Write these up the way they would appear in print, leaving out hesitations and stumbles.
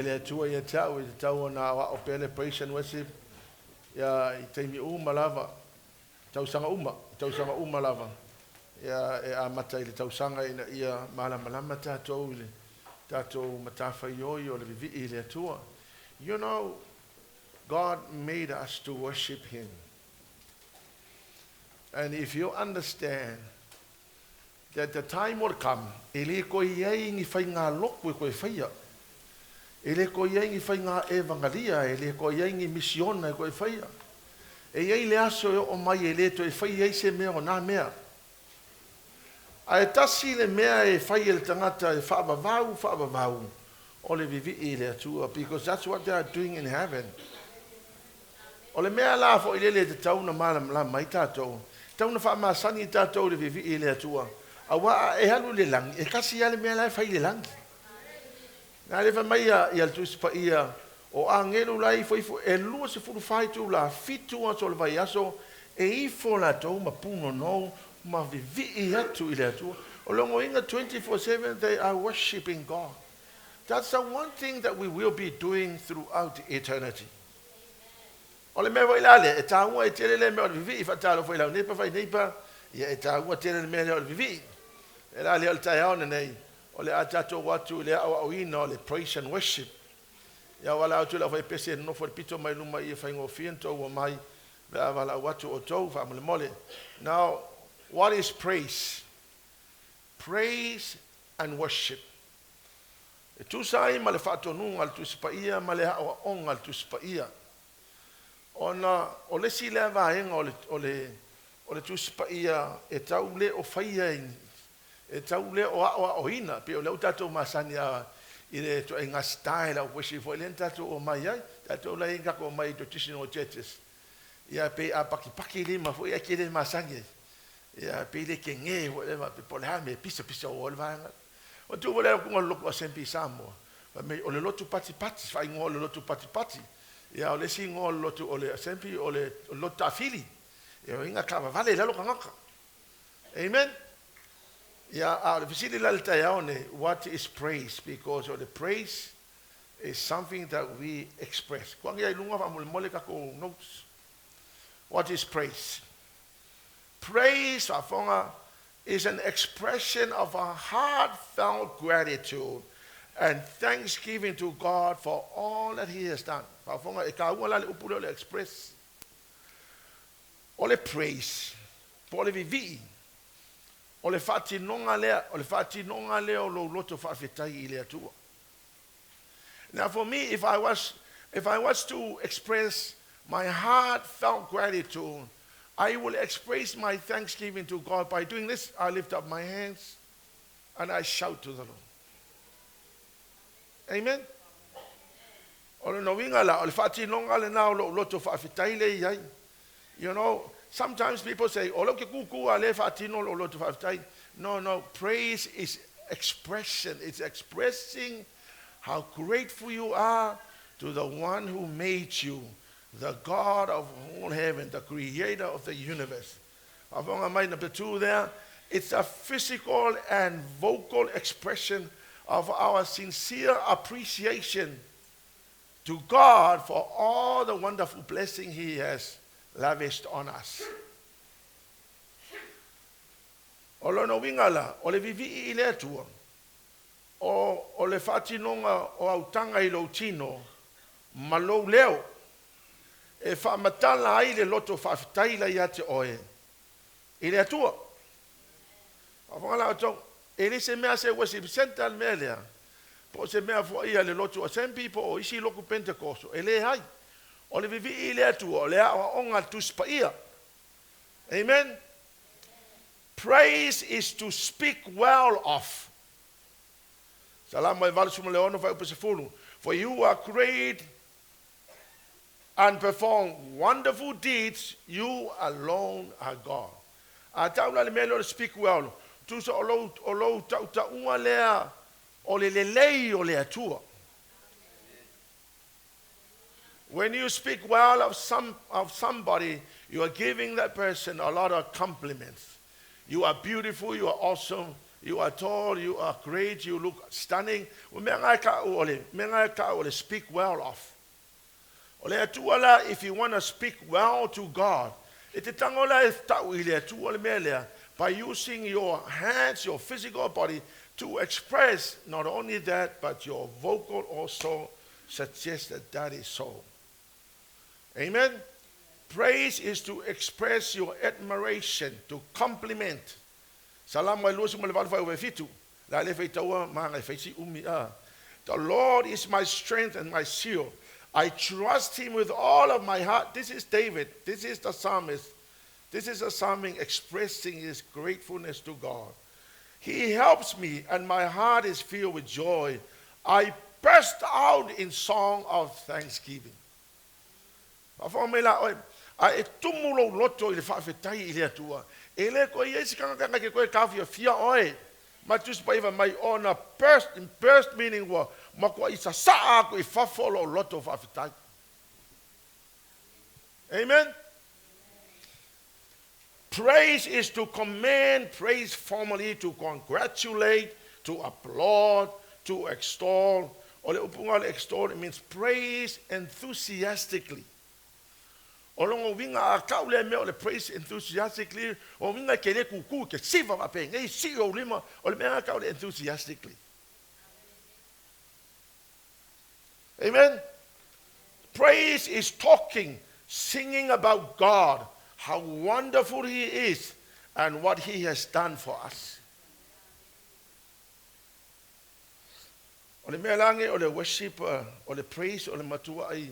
Le Atua ia te au e tatau ona aoao pea le praise and worship ia i taimi uma lava, tausaga uma, tausaga uma lava. Ia e amata i le tausaga ina ia malamalama tatou i le tatou matafaioi o le vivii i le Atua. You know, God made us to worship Him. And if you understand that the time will come, e le koe i ai ni faiga lotu e koe faia. E le koe i ai ni faiga evagalia, e le koe i ai ni misiona e koe faia. E i ai le aso e oo mai e le toe faia ai se mea o nā mea. Ae tasi le mea e fai e le tagata e faavavau faavavau o le vivii i le Atua, because that's what they are doing in heaven. O le mea la foi lele e tatau ona malamalama ai tatou, tatau ona faamasani tatou i le vivii i le Atua, auā a e alu i le lagi, e tasi lava le mea la e fai i le lagi. Na le fai mai ia le Tusi Paia, o agelu la e ifoifo e 24 itula, 7 aso o le vaiaso, e ifo latou ma punonou ma vivii atu i le Atua. O lona uiga 24/7 they are worshiping God. That's the one thing that we will be doing throughout eternity. O le mea foi la lea, e taua ai tele le mea o le vivii, faatalofa i lau neighbor, fai neighbor, ia e taua tele le mea lea o le vivii. E la lea o le taeao lenei, o le a tatou o atu i le aoaoina o le praise and worship. Ia valaau atu i le aufaipese e nonofo i le pito mai luma ia faigofie ona outou omai pe a valaau atu outou faamolemole. Now, what is praise? Praise and worship. E tusa ai ma le faatonuga a le Tusi Paia ma le aoaoga a le Tusi Paia. Ona o le isi lea vaega o le, o le, o le Tusi Paia e tau le o faia i, e tau le o aoaoina, pei o lea ua tatou masani a i le ituaiga style of worship foi lea na tatou omai ai. Tatou la e tatou omai i traditional churches. Ia pei a pakipaki lima foi ae te le masani ai. Ia pei le kege foi lea faapea po o le a mea e pisapisa o le vaega. O tu foi le kuga lotu Assembly Samoa. Fai mai o le lotu patipati, faaigoa o le lotu patipati. Ia o le isi igoa o le lotu o le Assembly o le lotu taafili. Ia uiga taavavale i lalo tagata. Amen. Ia a o le fesili la i le taeao nei, what is praise? Because o le praise is something that we express. Kua agi ai luga faamolemole tatou notes. What is praise? Praise, faafofoga, is an expression of a heartfelt gratitude and thanksgiving to God for all that He has done. Faafofoga, e taua la le upu lea o le express. O le praise, po o le vivii, o le faatinoga lea, o le faatinoga lea o lou loto faafetai i le Atua. Now for me, if I was to express my heartfelt gratitude, I will express my thanksgiving to God by doing this. I lift up my hands and I shout to the Lord. Amen. O le uiga la, o le faatinoga lena o lou loto faafetai le i ai. Sometimes people say, o lea ou te tūtū a lea e faatino lou loto faafetai. No, praise is expression. It's expressing how grateful you are to the one who made you, the God of all heaven, the creator of the universe. Faafofoga mai, number two there, it's a physical and vocal expression of our sincere appreciation to God for all the wonderful blessing He has lavished on us. O lona uiga la, o le vivii i le Atua, o, o le faatinoga o autaga i lou tino ma lou leo, e faamatala ai le loto faafetai la ia te oe i le Atua. Faafofoga la outou, e le se mea se worship center le mea lea, po o se mea foi a le lotu Assembly po o isi lotu Pentecost, e leai. O le vivii i le Atua, o le aoaoga a le Tusi Paia. Amen. Praise is to speak well of. Salamo e 86 fuaiupu 10. For you are great and perform wonderful deeds, you alone are God. A tau la le mea lea o le speak well, tusa o lou tautauga lea o le lelei o le Atua. When you speak well of somebody, you are giving that person a lot of compliments. You are beautiful, you are awesome. You are tall, you are great, you look stunning. O mea ngai ka o le, mea ngai ka o le speak well of. O le Atua la, if you want to speak well to God, e te tango la e tau i le Atua le mea lea, by using your hands, your physical body, to express not only that, but your vocal also suggests that that is so. Amen? Praise is to express your admiration, to compliment. Salamo e 28 fai ue fitu. La le whaitaua maa ngai whaisi umi a. The Lord is my strength and my shield. I trust him with all of my heart. This is David. This is the psalmist. This is a psalmist expressing his gratefulness to God. He helps me and my heart is filled with joy. I burst out in song of thanksgiving. Whaafo mai la oe, a e tumu lou loto i le faafetai i le Atua. E le koe ia isi kanga ke koe kawhia fia oe. Ma tusi pa iwa mai ona burst, burst meaning ua makua i sa saa aku i fafo lo loto faafetai. Amen. Praise is to commend, praise formally, to congratulate, to applaud, to extol. O le upunga le extol, it means praise enthusiastically. O longo winga a kau le mea o le praise enthusiastically, o winga ke le kuku, ke siva wa pe, ngei si o lima, o le mea a kau le enthusiastically. Amen? Praise is talking, singing about God, how wonderful He is, and what He has done for us. O le mea lange o le worship, o le praise, o le matua ai,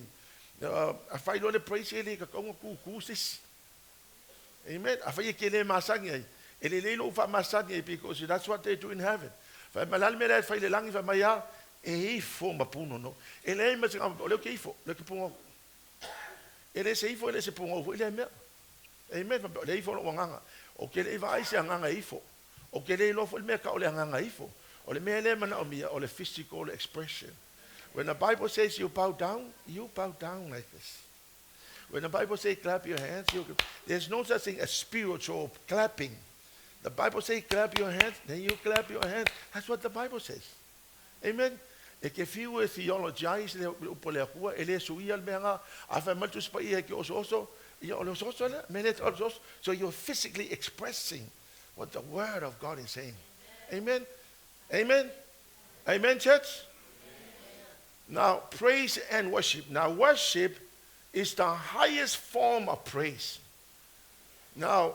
a whai le praise e le ka kaunga kuku sisi. Amen. A whai e ke le masangi ai. E le leilo ufa masangi ai, because that's what they do in heaven. Whai malal me le whai le langi whai mai a, e ifo mapuno no. E le ma o le ke ifo, le ke pungo. E le se ifo, e le se pungo, e le mea. Amen. Le ifo lo wanganga. O ke le iwa ai se anganga ifo. O ke le ilofo le mea ka o le anganga ifo. O le mea le mana o mia, o le physical expression. When the Bible says you bow down, you bow down like this. When the Bible says clap your hands, you clap. There's no such thing as spiritual clapping. The Bible says clap your hands, then you clap your hands. That's what the Bible says. Amen. E ke fiu e theologize le upo le akua, e le suia le mea ngā, a whai maltu spa ia ke oso oso, ia o le oso oso le, me le oso oso. So you're physically expressing what the word of God is saying. Amen. Amen. Amen, church? Now, praise and worship. Now, worship is the highest form of praise. Now,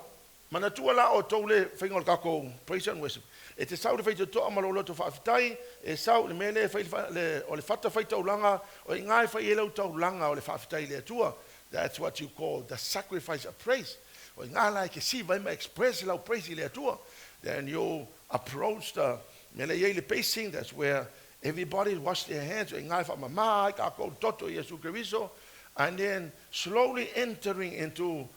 manatua la o tole whainga o le kako, praise and worship. E te sau le whaita toa ma lo loto whaafetai, e sau le mele whai, le, o le whata whai taulanga, o i ngai whai e lau taulanga o le whaafetai le atua. That's what you call the sacrifice of praise. O i ngā lai ke si vai ma express lau praise i le atua. Then you approach the mele iei le pacing, that's where everybody wash their hands, o i ngai wha mama, ka kou toto Yesu Kristo, and then slowly entering into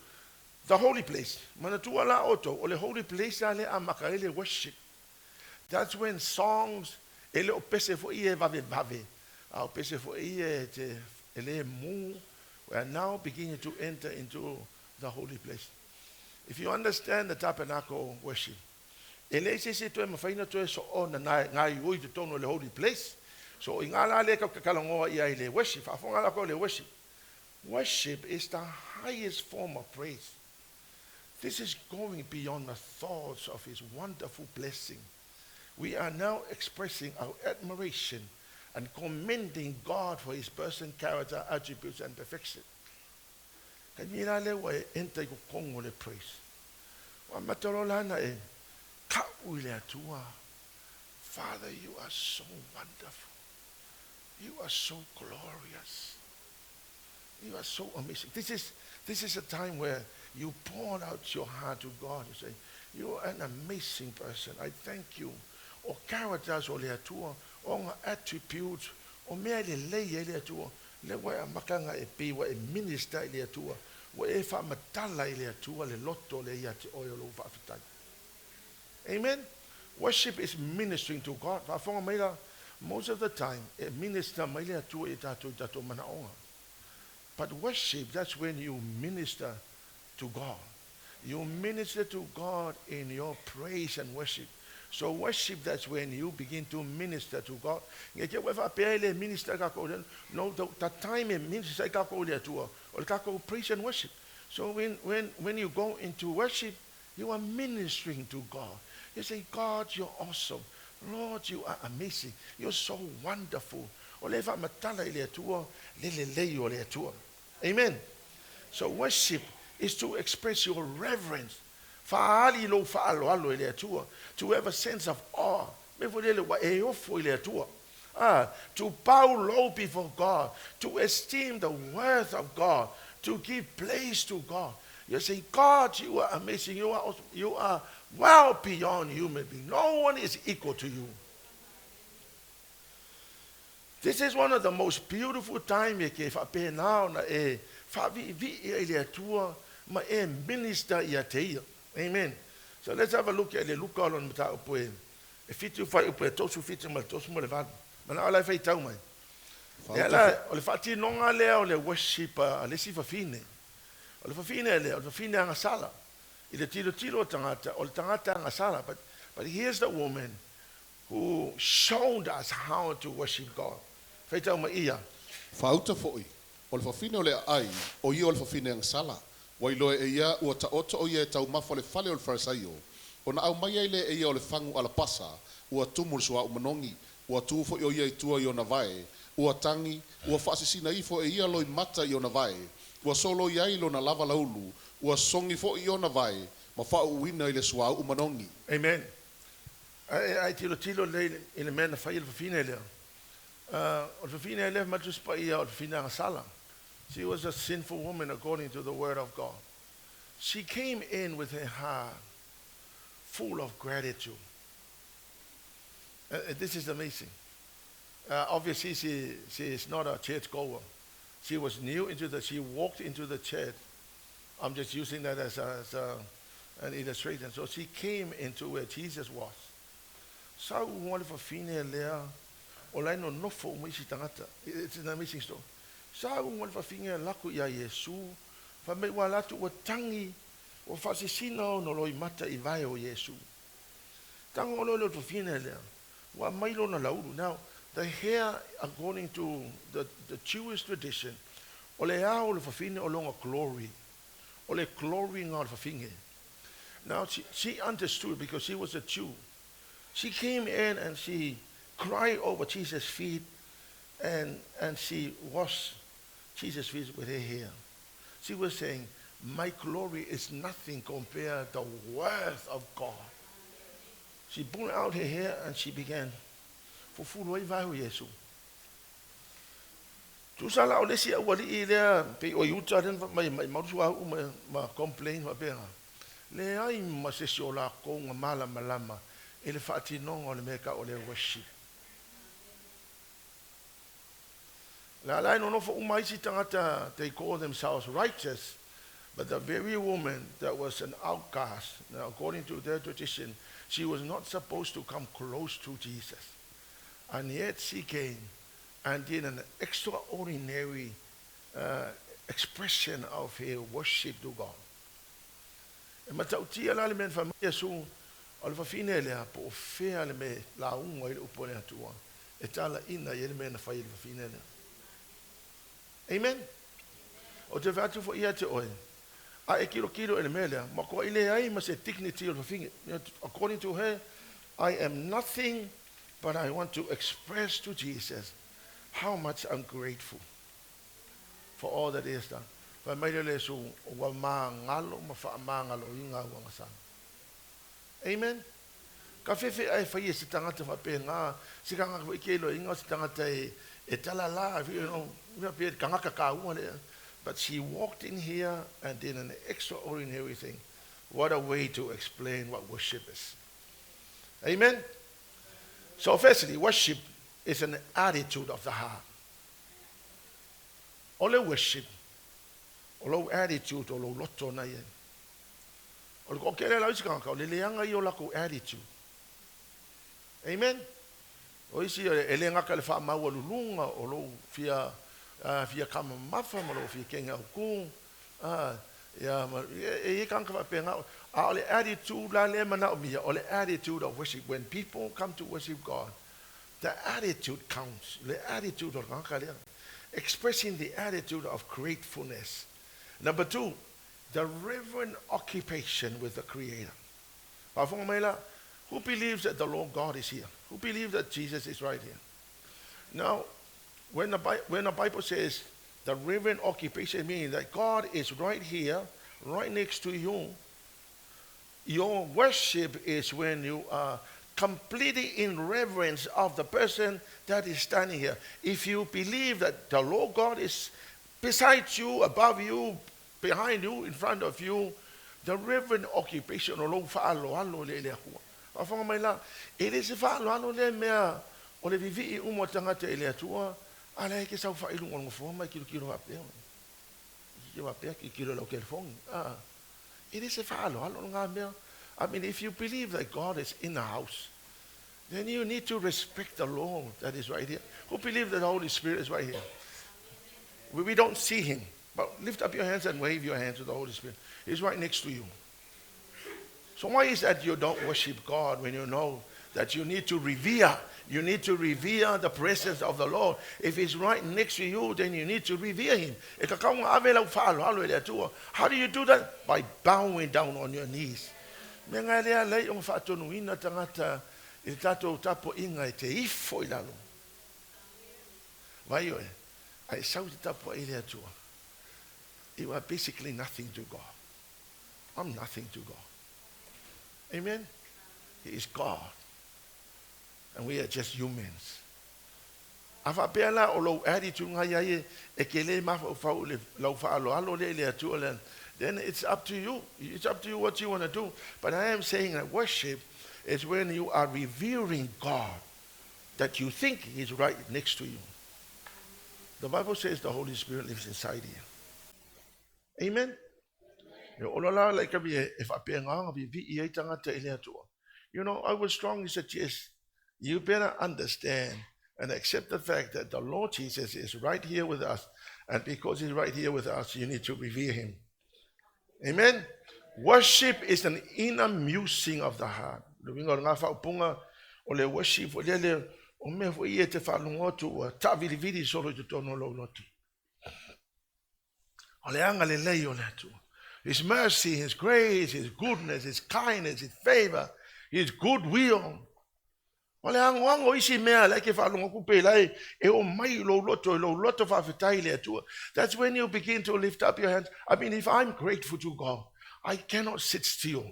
the holy place. Manatua la oto, o le holy place ale a makaele worship. That's when songs, ele o pese fo ie vave vave, a o pese fo ie te ele mu, we are now beginning to enter into the holy place. If you understand the tabernacle worship, ele se se toe mawhaina toe so o na ngai ui te tono le holy place. So i ngā la le ka kalangoa ia i le worship, whaafonga la ko le worship. Worship is the highest form of praise. This is going beyond the thoughts of his wonderful blessing. We are now expressing our admiration and commending God for his person, character, attributes, and perfection. Ka nira le wa e enta i ko kongo le praise. Wa matalo lana e ka ui le atua. Father, you are so wonderful. You are so glorious. You are so amazing. This is a time where you pour out your heart to God. You say, you are an amazing person. I thank you. O characters o le atua, o ngā attributes, o mea le lei e le atua, le wa e makanga e pi, wa e minister i le atua, wa e whaamatala i le atua, le loto le ia te oe o lo whaafetai. Amen? Worship is ministering to God. Whaafonga mai la, most of the time, e minister mai le atua i tātou i tātou manaonga. But worship, that's when you minister to God. You minister to God in your praise and worship. So worship, that's when you begin to minister to God. Nge te ua faapea e le minister kākou le, no, the time e minister ai kākou i le Atua, o le kākou praise and worship. So when you go into worship, you are ministering to God. You say, God, you're awesome. Lord, you are amazing. You're so wonderful. O le faamatala i le Atua, le lelei o le Atua. Amen. So worship is to express your reverence. Faaali lou faaaloalo i le Atua. To have a sense of awe. Me fo lele ua e ofo i le Atua. To bow low before God. To esteem the worth of God. To give place to God. You say, God, you are amazing. You are awesome. You are well beyond human being. No one is equal to you. This is one of the most beautiful time e ke faapena ona e faaviivii ai le Atua ma e minister ia te ia. Amen. So let's have a look at le Luka o lona mataupu e 7 fuaiupu e 37 ma le 38. Manao la e faitau mai. Lea la, o le faatinoga lea o le worship a le isi fafine. O le fafine lea, o le fafine agasala. I le tilotilo o tagata, o le tagata agasala. But here's the woman who showed us how to worship God. Faitau mai ia. Faauta foi, o le fafine o le aai, o ia o le fafine agasala. Ua iloa e ia ua taoto o ia e taumafa i le fale o le Farisaio. Ona aumai ai lea e ia o le fagu alapasa, ua tumu i le suauu manogi, ua tu foi o ia i tua i ona vae, ua tagi, ua faasisina ifo e ia loimata i ona vae, ua soloi ai lona lava laulu, ua sogi foi i ona vae, ma faauuina i le suauu manogi. Amen. Ae tilotilo lelei i le mea na fai e le fafine lea. O le fafine lea ma le Tusi Paia o le fafine agasala. She was a sinful woman according to the word of God. She came in with her heart full of gratitude. This is amazing. Obviously, she is not a church goer. She was new into the, she walked into the church. I'm just using that as an illustration. So she came into where Jesus was. Sau ua le fafine lea, o la e nonofo uma isi tagata. It's an amazing story. Sau ua le fafine lako ia Iesu, fai mai ua alu atu ua tagi, ua faasisina ona loimata i vae o Iesu. Tago loa le fafine lea, ua aumai lona laulu. Now, the hair, according to the Jewish tradition, o le ao o le fafine o lona glory. O le glory nga o le fafine. Now, she understood because she was a Jew. She came in and she cried over Jesus' feet and she washed Jesus' feet with her hair. She was saying, my glory is nothing compared to the worth of God. She pulled out her hair and she began, fufulu ai vae o Iesu. Tusa la o le isi aualii lea, pei o Iuta lea mai mai marusu au ma complain faapea. Leai ma se isi o lakou na malamalama i le faatinoga o le mea e o le worship. La la e nonofo uma isi tagata, they call themselves righteous, but the very woman that was an outcast, now according to their tradition, she was not supposed to come close to Jesus. And yet she came and did an extraordinary expression of her worship to God. E matautia la le mea na fai mai Iesu, o le fafine lea, po o fea le mea lauga i le upu a le Atua, e talaina i ai le mea na fai e le fafine lea. Amen. O te fai atu foi ia te oe, a e kilokilo i le mea lea, ma koa i leai ma se dignity o le fafine. According to her, I am nothing, but I want to express to Jesus how much I'm grateful for all that he has done. Fai mai le Iesu, ua magalo ma faamagaloina au agasala. Amen. Ka fefe ai fai e se tagata faapena, se tagata foi ke iloiga o se tagata e talala, pe tagata kaua lea. But she walked in here and did an extraordinary thing. What a way to explain what worship is. Amen. So firstly, worship is an attitude of the heart. O le worship, o lou attitude, o lou loto na ia. O le toatele la o isi tagata, o le leaga ia o lakou attitude. Amen. O isi e le gata i le faamaualuluga o lou fia fia kamamafa ma lou fia kege auku. Ia ma e i ai tagata faapena, a o le attitude la lea e manaomia, o le attitude of worship. When people come to worship God, the attitude counts. Le attitude o le tagata lea. Expressing the attitude of gratefulness. Number 2, the reverent occupation with the Creator. Faafofoga mai la, who believes that the Lord God is here? Who believes that Jesus is right here? Now, when the, when the Bible says the reverent occupation, meaning that God is right here, right next to you, your worship is when you are completely in reverence of the person that is standing here. If you believe that the Lord God is beside you, above you, behind you, in front of you, the reverent occupation o lou faaaloalo lea i le Atua. Faafofoga mai la, e le se faaaloalo lea mea o le vivii uma o tagata i le Atua, a la e ke saofai i luga o le nofoa ma e kilokilo faapea. Kilokilo faapea, kilokilo i lau telefoni. Ah, e le se faaaloalo lena mea. I mean, if you believe that God is in the house, then you need to respect the Lord that is right here. Who believe that the Holy Spirit is right here? We don't see him, but lift up your hands and wave your hands to the Holy Spirit. He's right next to you. So why is that you don't worship God when you know that you need to revere? You need to revere the presence of the Lord. If he's right next to you, then you need to revere him. E tatau ona ave lau faaaloalo i le Atua. How do you do that? By bowing down on your knees. Mea ngai lea alai ona faatonuina tagata i le tatou tapuaiga e te ifo i lalo. Vai oe, a e sau i te tapuai i le Atua. You are basically nothing to God. I'm nothing to God. Amen? He is God. And we are just humans. A faapea la o lou attitude ngai ai e ke le mafaufau i le lau faaaloalo lea i le Atua lea, then it's up to you. It's up to you what you want to do. But I am saying that worship is when you are revering God that you think He's right next to you. The Bible says the Holy Spirit lives inside you. Amen? E ola la like e faapena ona vivii ai tagata i le Atua. You know, I would strongly suggest you better understand and accept the fact that the Lord Jesus is right here with us. And because he's right here with us, you need to revere him. Amen? Worship is an inner musing of the heart. Le uiga o lena faaupuga, o le worship foi lea le, o mea foi ia e te faalogo atu ua taavilivili solo i totonu o lou loto. O le agalelei o le Atua. His mercy, His grace, His goodness, His kindness, His favor, His goodwill. O le agoago o isi mea la e ke faalogo atu pe la e o mai i lou loto, i lou loto faafetai i le Atua. That's when you begin to lift up your hands. I mean, if I'm grateful to God, I cannot sit still.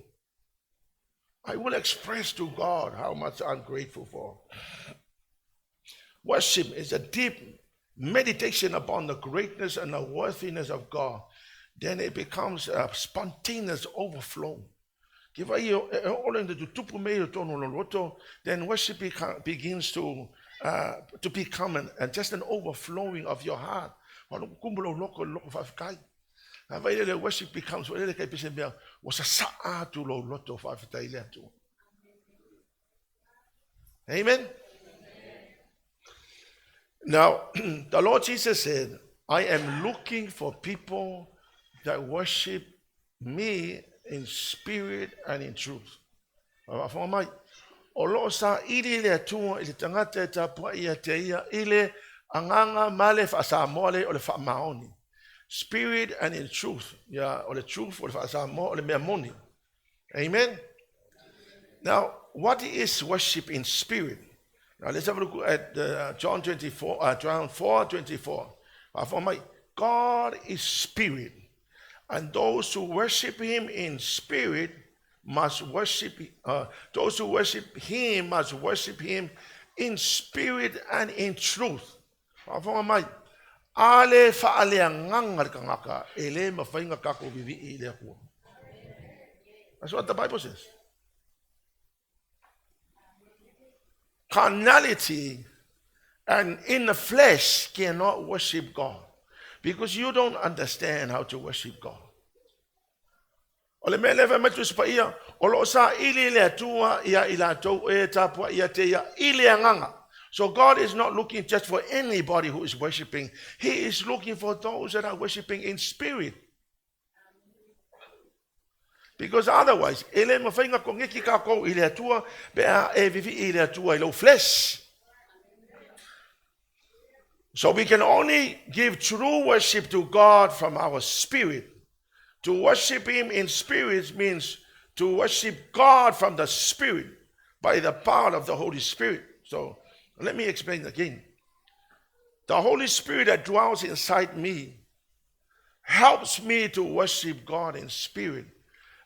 I will express to God how much I'm grateful for. Worship is a deep meditation upon the greatness and the worthiness of God. Then it becomes a spontaneous overflow. Ke vai e ole ina tutupu mea i totonu o lou loto, then worship begins to become just an overflowing of your heart. Wha loko kumu lou loko i le loko faafetai. A vai le worship becomes foi lele kai pese mea ua sasaa atu lou loto faafetai i le Atua. Amen? Now, the Lord Jesus said, I am looking for people that worship me in spirit and in truth. Faafofoga mai, o lo o saili le Atua i le tagata e tapuai ia te ia i le agaga ma le faa-Samoa lea o le faamaoni. Spirit and in truth. Ia, o le truth, o le faa-Samoa, o le mea moni. Amen? Now, what is worship in spirit? Now, let's have a look at John 24, John 4:24. Faafofoga mai, God is spirit, and those who worship him in spirit must worship, those who worship him must worship him in spirit and in truth. Faafofoga mai, a le faaleagaga le tagata, e le mafai ona tatou vivii i le Atua. That's what the Bible says. Carnality and in the flesh cannot worship God because you don't understand how to worship God. O le mea lea fai mai le Tusi Paia, o lo o saili le Atua ia i latou e tapuai ia te ia i le agaga. So God is not looking just for anybody who is worshiping. He is looking for those that are worshiping in spirit. Because otherwise, e le mafai ona koneti tatou i le Atua pe a e vivii i le Atua i lou flesh. So we can only give true worship to God from our spirit. To worship Him in spirit means to worship God from the spirit by the power of the Holy Spirit. So let me explain again. The Holy Spirit that dwells inside me helps me to worship God in spirit.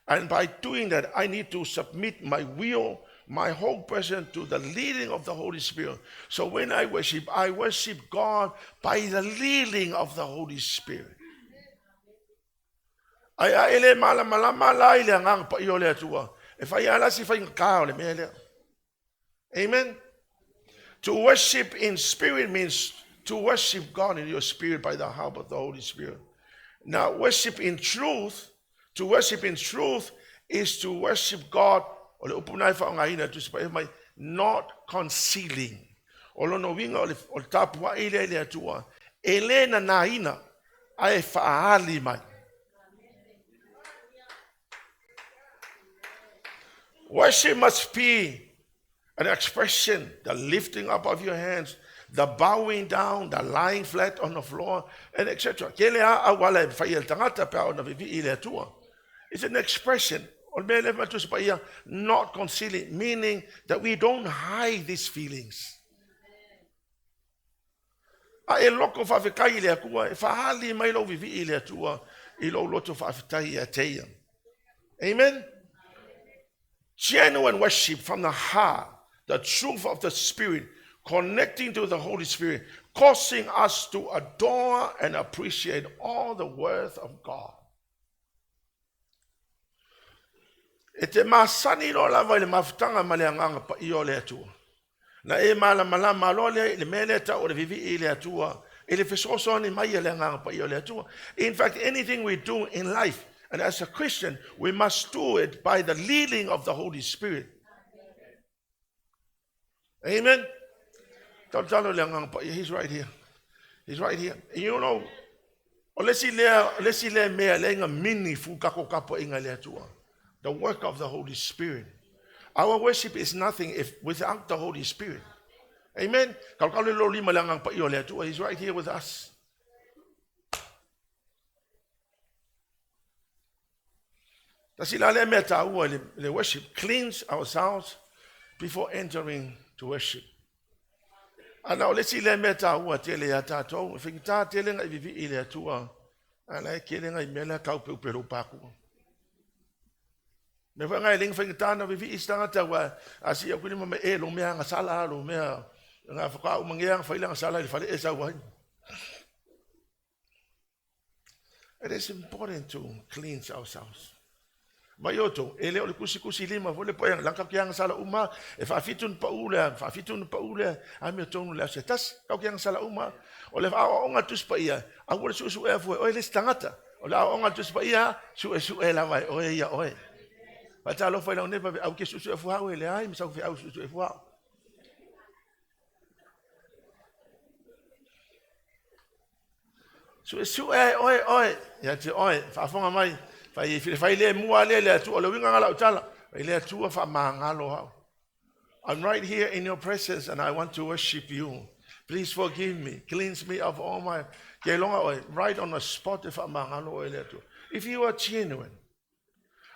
And by doing that, I need to submit my will, my whole person to the leading of the Holy Spirit. So when I worship God by the leading of the Holy Spirit. Ai a ele malamalama la i le Agaga Paia o le Atua. E fai ala si faigata o le mea lea. Amen. To worship in spirit means to worship God in your spirit by the help of the Holy Spirit. Now, worship in truth, to worship in truth is to worship God, o le upu na e faaaogaina Tusi Paia mai, not concealing. O lona uiga o le, o le tapuai lea i le Atua, e le nanaina, ae faaali mai. Worship must be an expression, the lifting up of your hands, the bowing down, the lying flat on the floor, and etc. Ke le a auala e fai e le tagata pe a ona vivii i le Atua. It's an expression. O le mea lea Tusi Paia, not concealing, meaning that we don't hide these feelings. A e loko faafetai i le Atua, e faaali mai lou vivii i le Atua i lou loto faafetai ia te ia. Amen. Genuine worship from the heart, the truth of the Spirit, connecting to the Holy Spirit, causing us to adore and appreciate all the worth of God. E te masani loa lava i le mafutaga ma le Agaga Paia o le Atua. Na e malamalama loa lea i le mea lea tau o le vivii i le Atua, i le fesoasoani mai a le Agaga Paia o le Atua. In fact, anything we do in life, and as a Christian, we must do it by the leading of the Holy Spirit. Amen. Talotalo le Agaga Paia. He's right here. He's right here. You know, o le isi lea, o le isi lea mea lea ina mini fu kako kapuaiga i le Atua. The work of the Holy Spirit. Our worship is nothing if without the Holy Spirit. Amen. Kalokalo le lou lima i le Agaga Paia o le Atua. He's right here with us. Tasi la lea mea taua i le worship. Cleanse ourselves before entering to worship. Ana o le isi lea mea taua tele ia tātou, e faigata tele nga i vivii i le Atua, a la e kele nga i mea lea kaupeupe lou pākua. Mea foi nga e lenga faigata na vivii se tagata ua a si au kuli ma e lo mea nga sala lo mea nga whakaau mangea nga whaila nga sala i le whale e sau ai. It is important to cleanse ourselves. Mai outou, e le o le kusikusi lima foi le poea, langa ke anga sala uma, e whaawhitu ni pau lea, whaawhitu ni pau lea, a mea tonu le aso e tasi, kau ke anga sala uma, o le whaaoaonga tusi pa ia, aua le su'esu'e a fue, oe le isi tagata, o le aoaoga tusi pa ia, su'esu'e lava e oe ia oe. Faatalofa i lau nepa, au ke su'esu'e fua'u e leai, ma sau feau su'esu'e fua'u. Suesue ai oe oe, ia te oe, faafofoga mai, fai fai le mua lea le Atua, o le uiga nga lau tala, fai le Atua faamagalo au. I'm right here in your presence and I want to worship you. Please forgive me, cleanse me of all my... Ke longa oe, right on the spot e faamagalo oe le Atua. If you are genuine,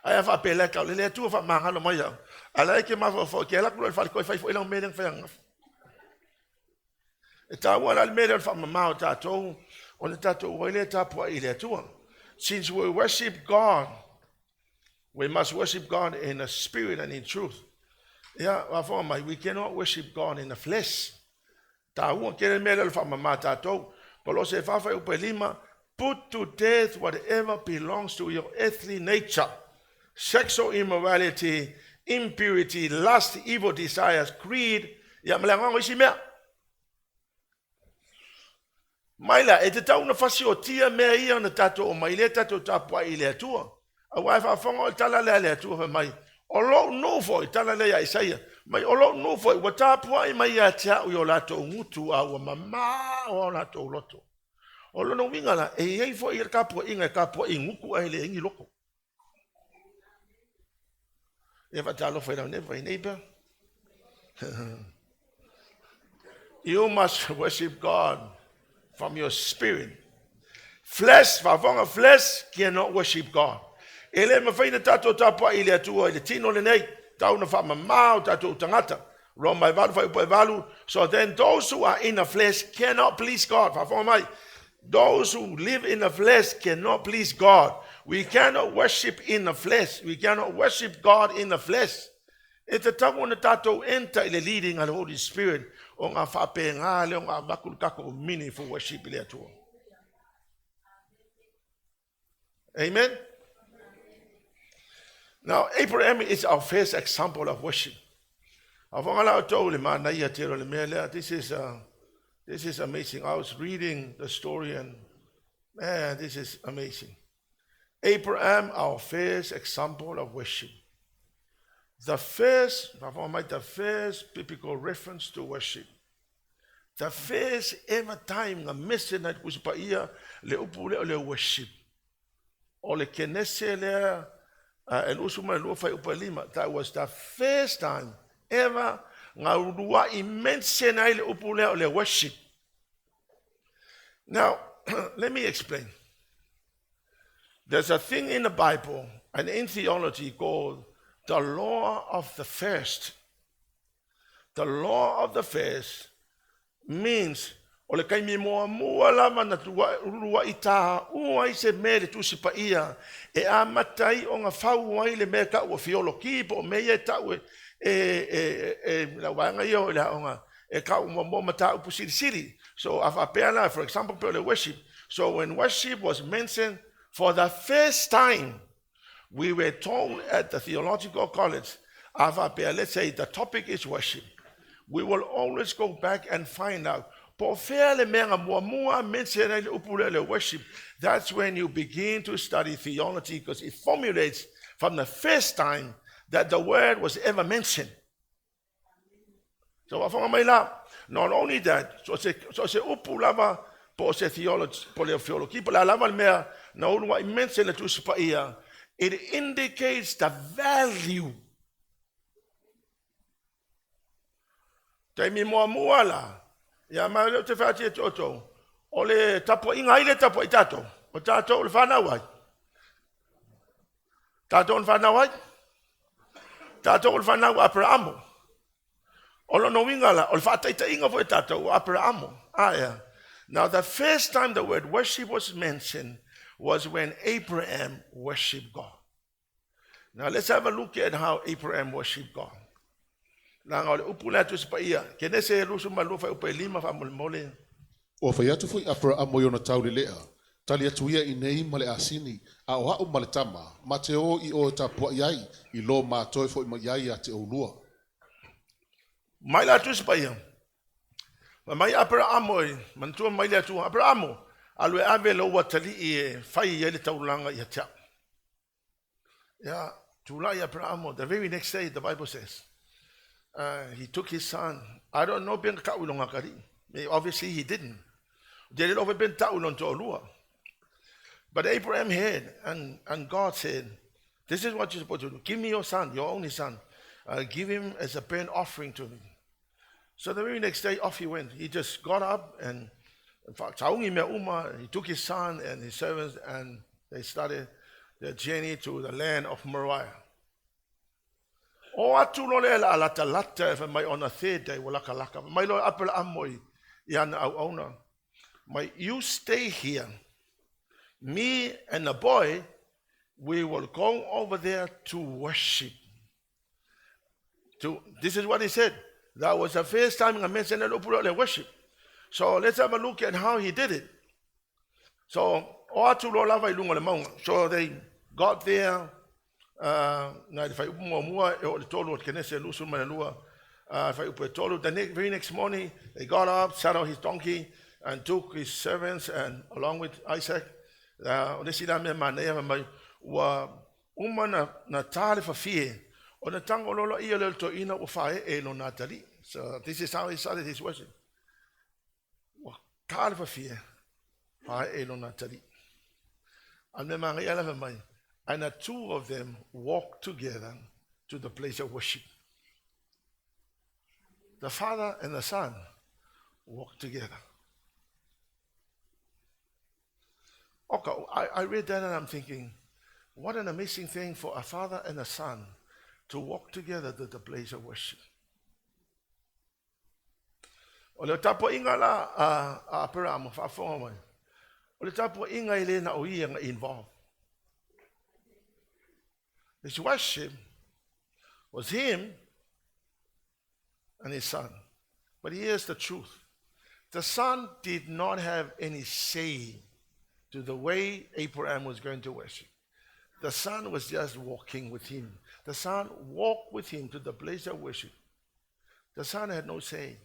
Ai a faapea kau le le Atua faamagalo mai au. A la e ke mafaufau ke ala ku le fale koe fai foi lau mea lea na fai ananafi. E taua la le mea lea o le faamama o tatou, o le tatou ai lea tapuai i le Atua. Since we worship God, we must worship God in the spirit and in truth. Ia, faafofoga mai, we cannot worship God in the flesh. Taua tele le mea lea o le faamama tatou. Kolose 4 fuaiupu e 5, Put to death whatever belongs to your earthly nature, sexual immorality, impurity, lust, evil desires, greed, ia ma le agaga o isi mea. Mai la, e tatau ona fasiotia mea ia ona tatou omai lea tatou tapuai i le Atua. Aua e faafofoga o le tala lea a le Atua fai mai, O lou nuu foi, tala lea ia Isaia, mai o lou nuu foi, ua tapuai mai ia te au i o latou gutu, a ua mamao o latou loto. O lona uiga la, e i ai foi le tapuaiga e tapuai gutu ae leai ni loto. E faatalofa i lau neighbor, neighbor. You must worship God from your spirit. Flesh, faafofoga, flesh cannot worship God. E le mafai ona tatou tapuai i le Atua i le tino lenei, tau na faamamā o tatou tagata. Roma e 8 fuaiupu e 8. So then those who are in the flesh cannot please God. Faafofoga mai. Those who live in the flesh cannot please God. We cannot worship in the flesh. We cannot worship God in the flesh. E tatau ona tatou enter i le leading a le Holy Spirit o ngā whaapengā le o ngā makulu kako meaningful worship i le Atua. Amen. Now, Abraham is our first example of worship. This is amazing. I was reading the story and, man, this is amazing. Abraham, our first example of worship. The first, the first biblical reference to worship. The first ever time na mese na Tusi Paia le upu lea o le worship. O le Kenese lea e 22 fuaiupu e 5. That was the first time ever nga uluai mention ai le upu lea o le worship. Now, let me explain. There's a thing in the Bible and in theology called the law of the first. The law of the first means o le taimi muamua lava na uluai taua ai se mea i le Tusi Paia e amata ai ona fau ai le mea e tau o fioloki po o mea ia e tau e e e lau vaega ia o le aoga e tau muamua mataupu silisili. So a faapea la, for example, pe o le worship. So when worship was mentioned for the first time, we were told at the theological college, a faapea, let's say the topic is worship. We will always go back and find out po o fea le mea na muamua mention ai le upu lea o le worship. That's when you begin to study theology because it formulates from the first time that the word was ever mentioned. So faafofoga mai la, not only that, so se upu lava po o se theology, po le theology, po le a lava le mea na uluai mention le Tusi Paia, it indicates the value. Taimi muamua la, ia ma lea ou te fai atu ia te outou, o le tapuaiga ai le tapuai tatou, o tatou o le whanau ai. Tatou o le whanau ai. Tatou o le whanau a Aperahamo. O lona uiga la, o le faataitaiga foi tatou o Aperahamo. Ah, yeah. Now the first time the word worship was mentioned was when Abraham worshiped God. Now let's have a look at how Abraham worshiped God. Leaga o le upu lea a Tusi Paia, Kenese 22 fuaiupu e 5 faamolemole. Ua fai atu foi Aperaamo i ona taulelea, Tali atu ia i nei ma le asini, a o a'u ma le tama, ma te o i o e tapua'i ai, i lo ma toe fo'i mai ai ia te ʻolua. Mai la Tusi Paia, fai mai Aperaamo e manatua mai le Atua, Aperaamo, alu e ave lou atalii e fai ai le taulaga ia te a'u. Ia, tulai Aperaamo, the very next day, the Bible says, he took his son. I don't know pe na ta'u i lona atalii. Obviously he didn't. Te le iloa foi pe na ta'u i lona toalua. But Abraham heard, and God said, this is what you're supposed to do. Give me your son, your only son. Give him as a burnt offering to me. So the very next day, off he went. He just got up and sauni mea uma, he took his son and his servants, and they started their journey to the land of Moriah. O atu loa lea a latalata e fai mai on the third day ua lakalaka. Fai mai loa Aperaamo i ana auauna, mai, you stay here. Me and the boy, we will go over there to worship. This is what he said. That was the first time I mentioned le upu lea worship. So let's have a look at how he did it. So, o atu loa lava i luga o le mauga. So they got there, nai le fuaiupu muamua e oo i le 3 o le Kenese 22, fuaiupu e 3. The very next morning, they got up, saddled his donkey, and took his servants and along with Isaac. O le isi la mea manaia fai mai, ua uma na tā le fafie, ona tago loa lea o le toeaina ua faaee i lona atalii. So this is how he started his worship. Ua tā le fafie, faaee i lona atalii. A le mea manaia la fai mai, and the two of them walked together to the place of worship. The father and the son walked together. Okay, I read that and I'm thinking, what an amazing thing for a father and a son to walk together to the place of worship. O le tapuaiga la a Aperamo faafofoga mai. O le tapuaiga e le na o ia na involved. His worship was him and his son. But here's the truth. The son did not have any say to the way Abraham was going to worship. The son was just walking with him. The son walked with him to the place of worship. The son had no say.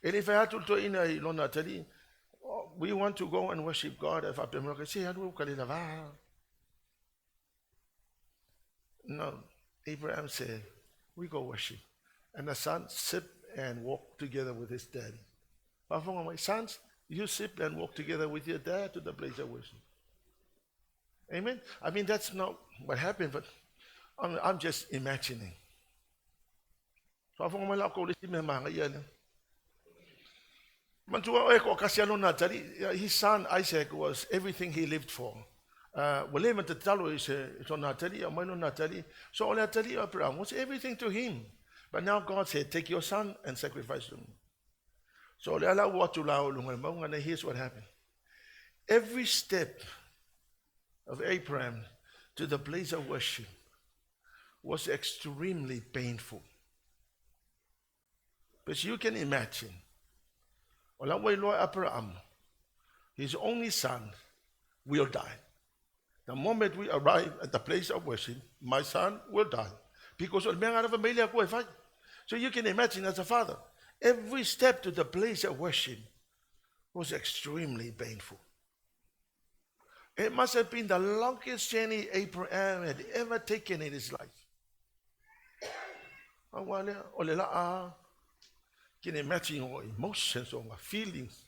E le fai atu to ina i lona tali, "Oh, we want to go and worship God." If I say, "Alu ka le lava." No, Abraham said, we go worship. And the son sit and walk together with his daddy. Faafofoga mai, sons, you sit and walk together with your dad to the place of worship. Amen? I mean, that's not what happened, but I'm just imagining. Faafofoga mai la ko le si mea maga ia le. Manatua oe ko kasi alo na tali, his son Isaac was everything he lived for. Ua leva ona tatalo i se sona atalii, aumai lona atalii. So o le atalii o Aperamo was everything to him. But now God said, take your son and sacrifice him. So o le ala ua atu la o luga i le mauga nei, here's what happened. Every step of Abraham to the place of worship was extremely painful. But you can imagine, o la ua iloa e Aperamo, his only son will die. The moment we arrive at the place of worship, my son will die. Because o le mea gana fai mai le Atua e fai. So you can imagine as a father, every step to the place of worship was extremely painful. It must have been the longest journey Abraham had ever taken in his life. Aua lea, o le laa, can imagine all emotions, all my feelings.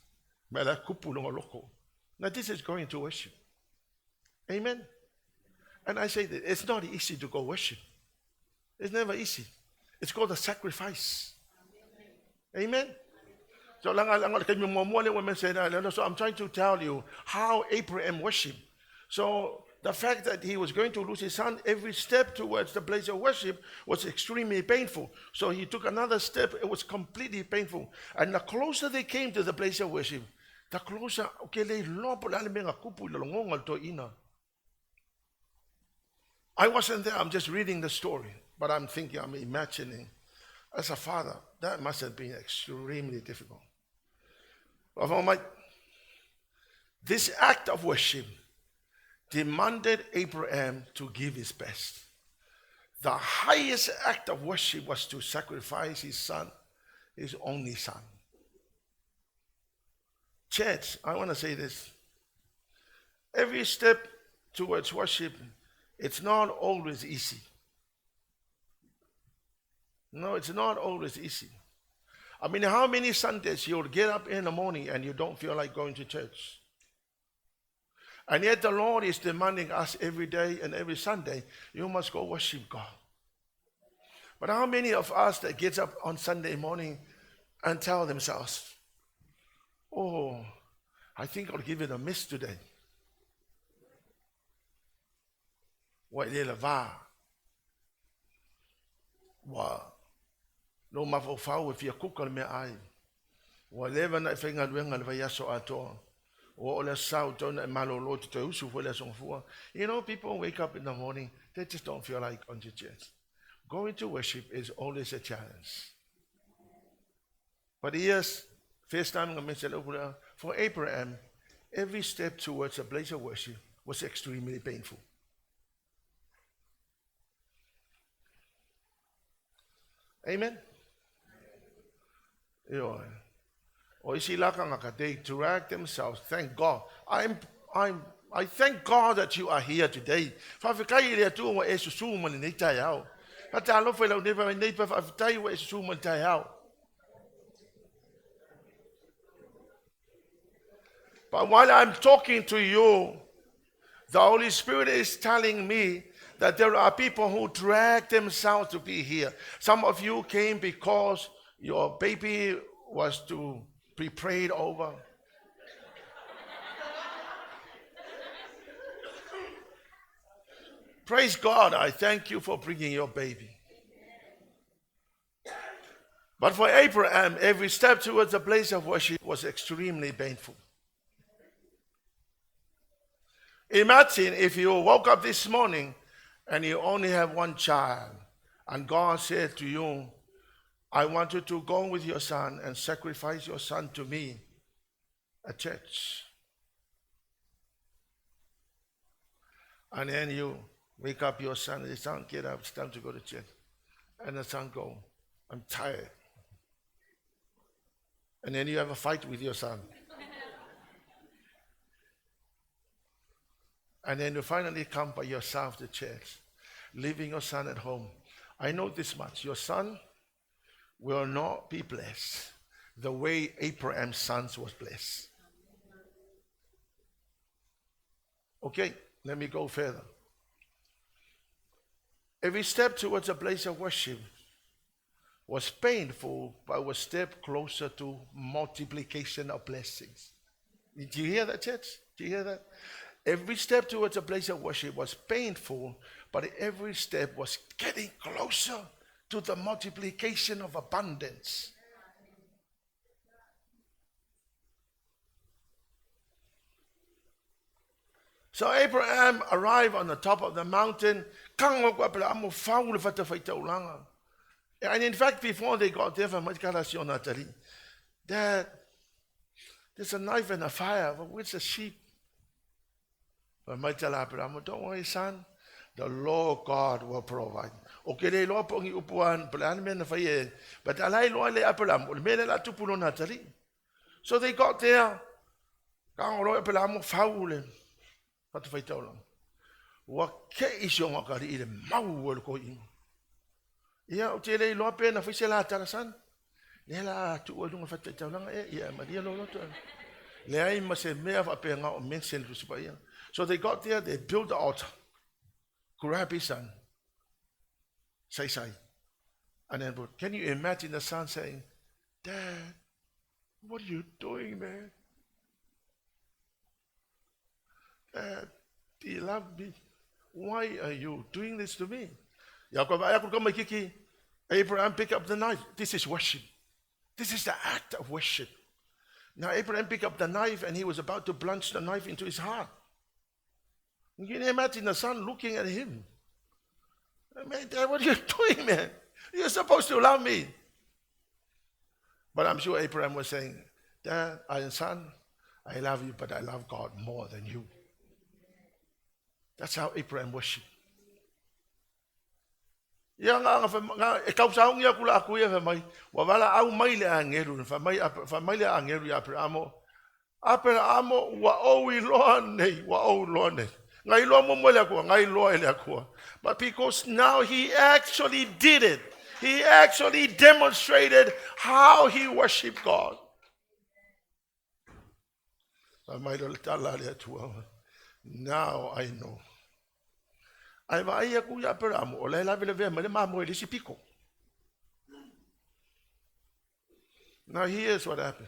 Me la kupu longa loko. Now this is going to worship. Amen. And I say that it's not easy to go worship. It's never easy. It's called a sacrifice. Amen. So I'm trying to tell you how Abraham worshiped. So the fact that he was going to lose his son, every step towards the place of worship was extremely painful. So he took another step, it was completely painful. And the closer they came to the place of worship, the closer, okay, le iloa po o le a le mea na kupu i le logoga o le toeaina. I wasn't there, I'm just reading the story. But I'm thinking, I'm imagining, as a father, that must have been extremely difficult. This act of worship demanded Abraham to give his best. The highest act of worship was to sacrifice his son, his only son. Church, I want to say this. Every step towards worship, it's not always easy. No, it's not always easy. I mean, how many Sundays you'll get up in the morning and you don't feel like going to church? And yet the Lord is demanding us every day and every Sunday, you must go worship God. But how many of us that gets up on Sunday morning and tell themselves, oh, I think I'll give it a miss today. Ua e le lavā. Ua lou mafaufau e fia kuka le meaai. Ua leva ona e faigaluega le vaiaso atoa. Ua oo le aso Sa ua tatau ona e malolo e te toe usu foi le Aso Gafua. You know, people wake up in the morning, they just don't feel like going to church. Going to worship is always a challenge. But here's first time I mentioned for Abraham, every step towards a place of worship was extremely painful. Amen. Ioe. O isi la kānaka, they drag themselves. Thank God. I thank God that you are here today. Faafetai i le Atua ua e susū ma lenei taeao. Faatalofa i lau neipa, neipa faafetai ua e susū ma le taeao. But while I'm talking to you, the Holy Spirit is telling me that there are people who drag themselves to be here. Some of you came because your baby was to be prayed over. Praise God, I thank you for bringing your baby. But for Abraham, every step towards the place of worship was extremely painful. Imagine if you woke up this morning and you only have one child, and God said to you, I want you to go with your son and sacrifice your son to me at church. And then you wake up your son and say, son, get up, it's time to go to church. And the son go, I'm tired. And then you have a fight with your son. And then you finally come by yourself to church, leaving your son at home. I know this much. Your son will not be blessed the way Abraham's sons was blessed. Okay, let me go further. Every step towards a place of worship was painful, but was a step closer to multiplication of blessings. Did you hear that, church? Did you hear that? Every step towards a place of worship was painful, but every step was getting closer to the multiplication of abundance. So Abraham arrived on the top of the mountain. And in fact, before they got there, Dad, there's a knife and a fire, but where's the sheep? Don't worry, son. The Lord God will provide. Okay, le loa pongi upuan, but alai loa le Abraham, mele la tupulo Natali. So they got there. Kanga loa Abraham faule. Fatu faitaulanga. Ua ke isi o ngakari i le mau o le koi ingo. Ia, o te le iloa pe na whaise la tala san. Le la tu o lunga fatu faitaulanga e, ia maria lo loto. Le ai ma se mea wha pe ngā o mensen rusipa ia. So they got there, they built the altar. Grab his son. Say, say. And then, but can you imagine the son saying, Dad, what are you doing, man? Dad, do you love me? Why are you doing this to me? Abraham, pick up the knife. This is worship. This is the act of worship. Now Abraham picked up the knife and he was about to plunge the knife into his heart. You can imagine the son looking at him. Man, Dad, what are you doing, man? You're supposed to love me. But I'm sure Abraham was saying, Dad, and son, I love you, but I love God more than you. That's how Abraham worshiped. Ia nga e kausaungi aku la aku ia mai wa wala au mai le angeru fa mai le angeru ia Abrahamo. Abrahamo wa o i loa nei, wa o loa nei. Ngai loa mo mo le akua, ngai loa ele akua. But because now he actually did it. He actually demonstrated how he worshiped God. Now I know. Ai vai aku ia Abraham, o le lave le mai le mamo e lisi piko. Now here's what happened.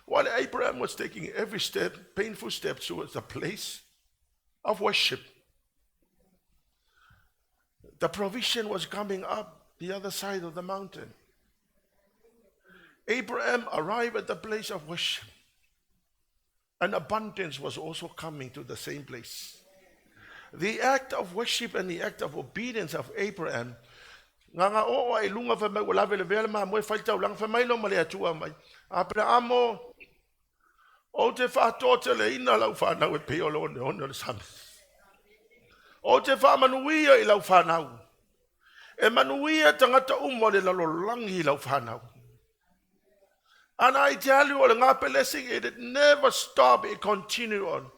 While Abraham was taking every step, painful step towards the place of worship, the provision was coming up the other side of the mountain. Abraham arrived at the place of worship, and abundance was also coming to the same place. The act of worship and the act of obedience of Abraham, nga nga o ai lunga fa mai wala vele vele ma mo faita ulang fa mai lo ma le atua mai. Abraham o te fa to te le ina lau fa nau e pe o lo ne ono le sami. O te fa manuia i lau fa nau. E manuia tangata umo le lalo langi lau fa nau. And I tell you, all the blessing, it never stopped, it continued on.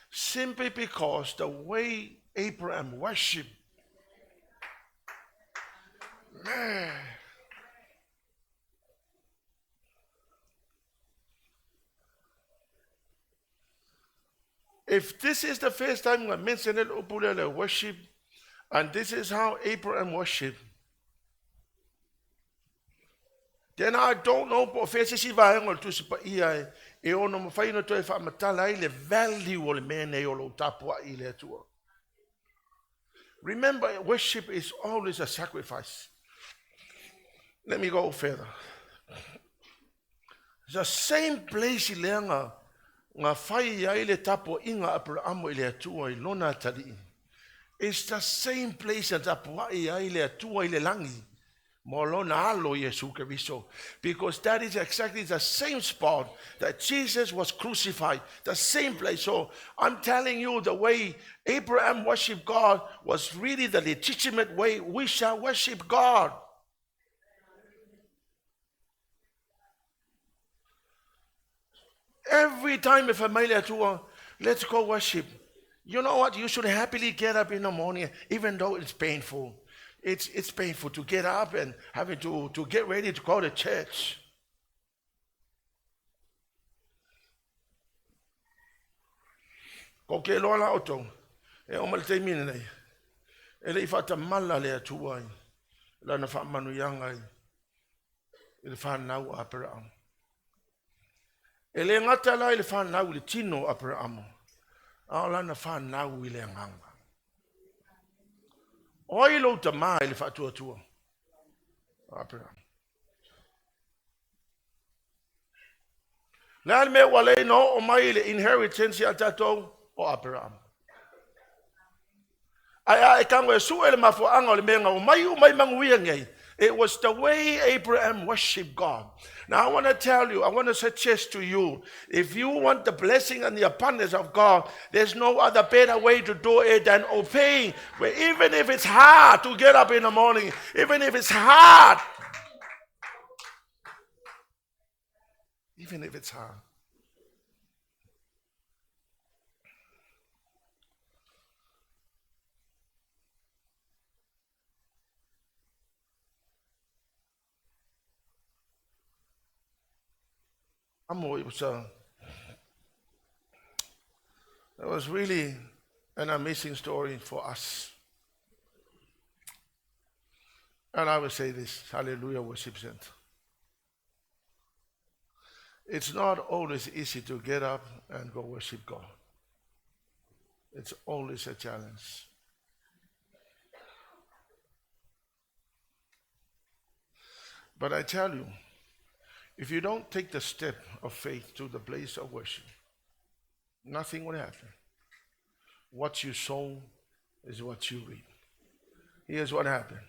Simply because the way Abraham worshipped. Man. If this is the first time I mentioned it, worship, And this is how Abraham worshiped. Then I don't know po o fea se isi vaega o le Tusi Paia e ono mafai ona toe faamatala ai le value o le mea nei o lou tapuai i le Atua. Remember, worship is always a sacrifice. Let me go further. The same place i lea na fai ai le tapuaiga a Aperamo i le Atua i lona atalii. It's the same place na tapuai ai le Atua i le lagi mo lona alo Iesu Keriso. Because that is exactly the same spot that Jesus was crucified. The same place. So I'm telling you, the way Abraham worshiped God was really the legitimate way we shall worship God. Every time if fai mai le Atua, let's go worship. You know what? You should happily get up in the morning, even though it's painful. It's painful to get up and having to get ready to go to church. Ko ke loa la outou, e oo mai le taimi lenei, e le i faatamala le Atua i lana faamanuiaga i le fanau a Aperaamo. E le gata la i le fanau i le tino o Aperaamo, a o lana fanau i le agaga. O ai lou tamā i le faatuatua? O Aperaamo. Le a le mea ua le na oo mai le inheritance ia tatou? O Aperaamo. Ae a e tago e sue le mafuaaga o le mea na omai uma ai manuia nei, it was the way Abraham worshiped God. Now I want to tell you, I want to suggest to you, if you want the blessing and the abundance of God, there's no other better way to do it than obeying. Where even if it's hard to get up in the morning, even if it's hard, even if it's hard. It was really an amazing story for us. And I will say this, hallelujah, worship center. It's not always easy to get up and go worship God. It's always a challenge. But I tell you, if you don't take the step of faith to the place of worship, nothing will happen. What you sow is what you reap. Here's what happened.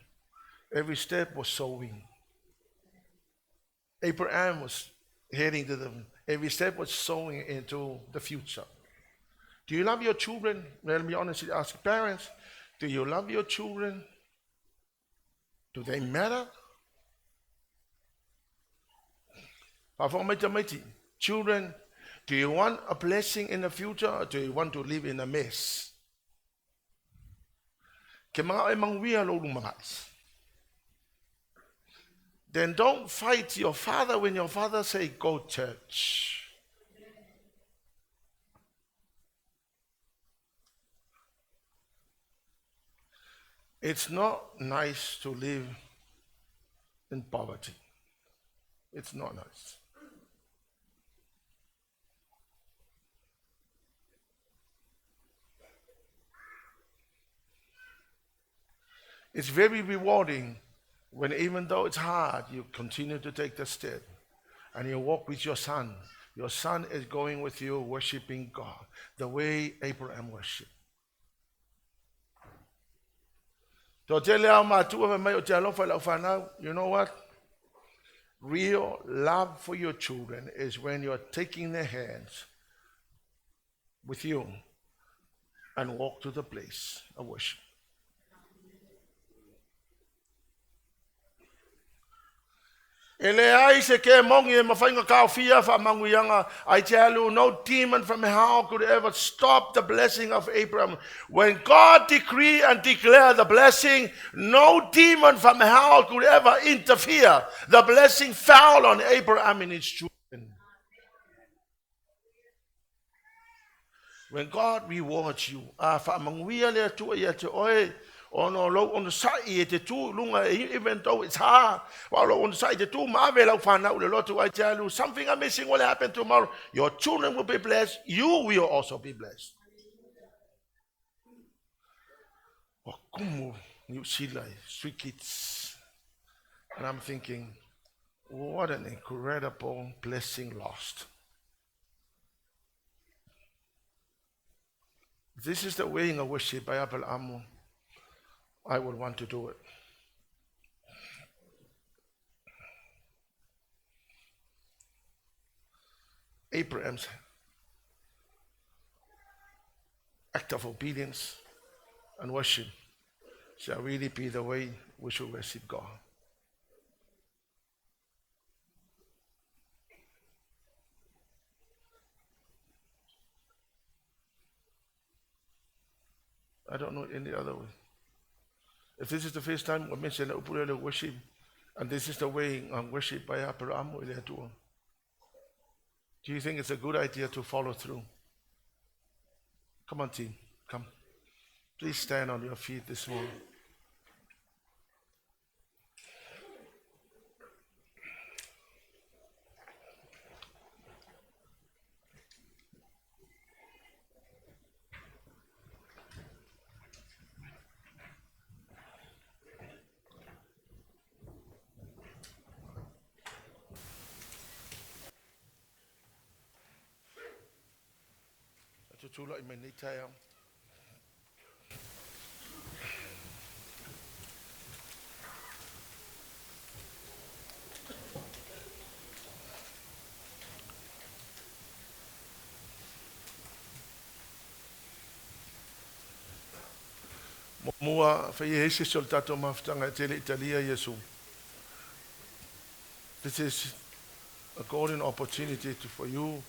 Every step was sowing. Abraham was heading to the, every step was sowing into the future. Do you love your children? Let me honestly ask parents, do you love your children? Do they matter? Children, do you want a blessing in the future or do you want to live in a mess? Then don't fight your father when your father say, go church. It's not nice to live in poverty. It's not nice. It's very rewarding when, even though it's hard, you continue to take the step and you walk with your son. Your son is going with you, worshiping God the way Abraham worshiped. You know what? Real love for your children is when you're taking their hands with you and walk to the place of worship. E leai se kemoni e mafai ona taofia faamanuiaga. I tell you, no demon from hell could ever stop the blessing of Abraham. When God decree and declare the blessing, no demon from hell could ever interfere. The blessing fell on Abraham and his children. When God rewards you, a faamanuia le Atua ia te oe, Ona o lou onosai e te tu i luga, even though it's hard, wa o lou onosai e te tu ma ave lau fanau i le lotu, I tell you, something amazing will happen tomorrow. Your children will be blessed. You will also be blessed. Ua kumu Niu Sila i Sweet Kids. And I'm thinking, what an incredible blessing lost. This is the way in worship by Apelaamu. I would want to do it. Abraham's act of obedience and worship shall really be the way we should worship God. I don't know any other way. If this is the first time we mention the worship, and this is the way on worship by Apelaamu i le Atua, do you think it's a good idea to follow through? Come on, team. Come. Please stand on your feet this morning. Tutulai mai nei taeao. Muamua, faia ai se isi o le tatou mafutaga e tele Italia Iesu. This is a golden opportunity to, for you.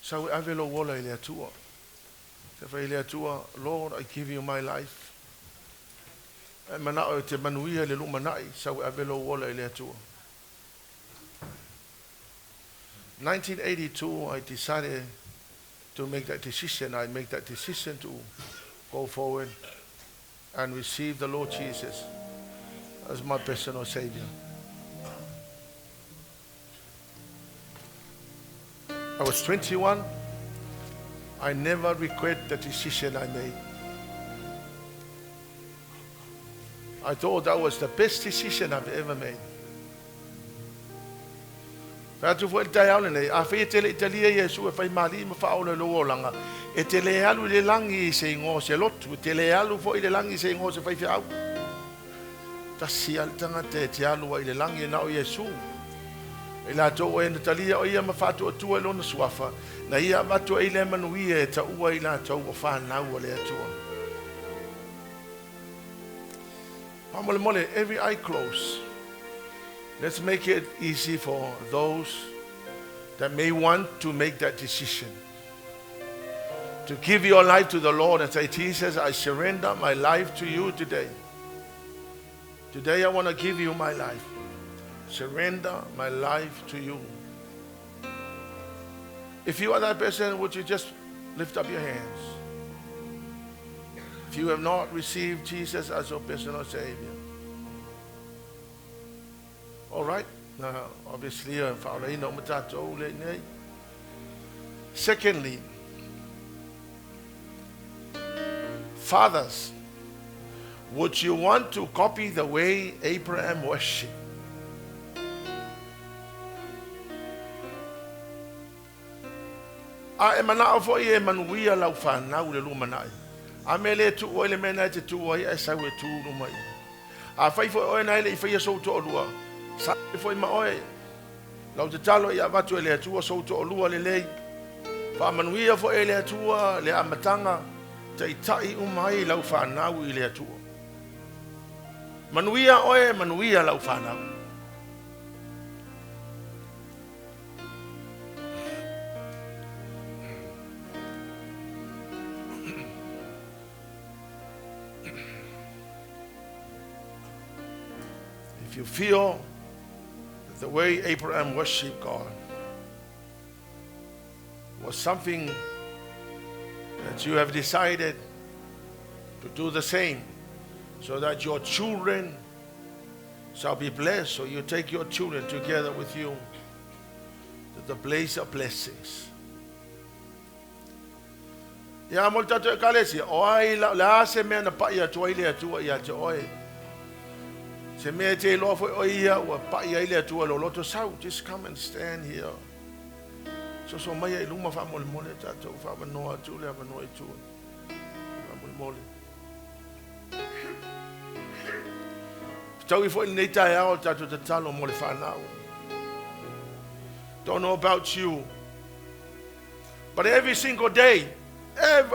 Sau e ave lou ola i le Atua. Te fai i le Atua, Lord, I give you my life. E manao e te manuia le lumanai, sau e ave lou ola i le Atua. 1982, I decided to make that decision. I make that decision to go forward and receive the Lord Jesus as my personal Savior. I was 21. I never regret the decision I made. I thought that was the best decision I've ever made. Fai atu foi le taeao lenei, afai e te le i talia Iesu e fai ma alii ma faaola i lou olaga, e te le alu i le lagi i se igoa o se lotu, e te le alu foi i le lagi i se igoa o se faifeau. Tasi lava le tagata e te alu ai i le lagi e na o Iesu. I latou o e na talia o ia ma faatuatua i lona suafa, na ia avatu ai lea manuia e taua i latou o fanau a le Atua. Faamolemole, every eye closed. Let's make it easy for those that may want to make that decision. To give your life to the Lord and say, Jesus, I surrender my life to you today. Today I want to give you my life. Surrender my life to you. If you are that person, would you just lift up your hands? If you have not received Jesus as your personal Savior. All right. Now, obviously, secondly, fathers, would you want to copy the way Abraham worshipped? A e manao foi e manuia lau fanau le lumanai. A me le tuu ai le mea na e te tuu ai, ae sau e tu i luma i. Afai foi o oe na e le i faia sou toalua, sa foi ma oe. Lau tatalo ia avatu e le Atua sou toalua lelei. Faamanuia foi e le Atua le amataga, taitai uma ai lau fanau i le Atua. Manuia oe, manuia lau fanau. If you feel that the way Abraham worshiped God was something that you have decided to do the same, So that your children shall be blessed. So you take your children together with you to the place of blessings. Ia mo le tatou ekalesia, o ai la, le a se mea na pa'i atu ai le Atua ia te oe. Se mea e te iloa foi o ia ua pa'i ai le Atua lou loto sau. Just come and stand here. Soso mai i luma faamolemole tatou faavanoa atu le avanoa i tua. Faamolemole. Fetaui foi lenei taeao le tatou tatalo mo le fanau. Don't know about you, but every single day,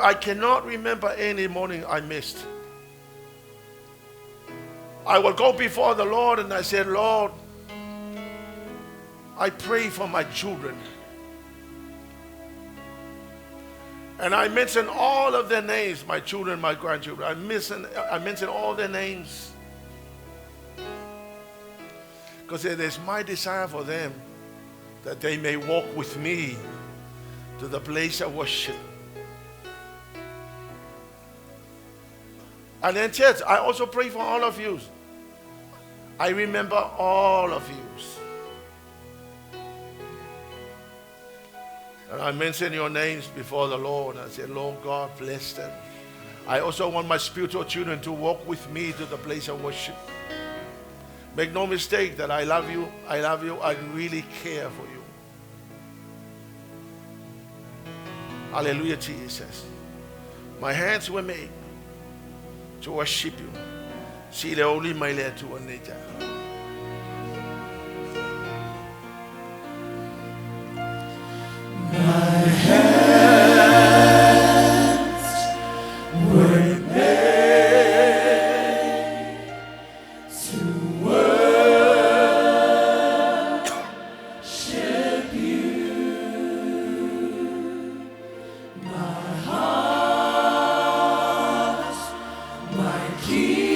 I cannot remember any morning I missed. I will go before the Lord and I said, Lord, I pray for my children. And I mention all of their names, my children, my grandchildren. I mention all their names. Because it is my desire for them that they may walk with me to the place of worship. And then, church, I also pray for all of you. I remember all of you. And I mention your names before the Lord. I say, Lord God, bless them. I also want my spiritual children to walk with me to the place of worship. Make no mistake that I love you. I love you. I really care for you. Hallelujah, Jesus. My hands were made to worship you. Si le oli mai le Atua nei taeao. My hands were made to worship you. My heart, my King,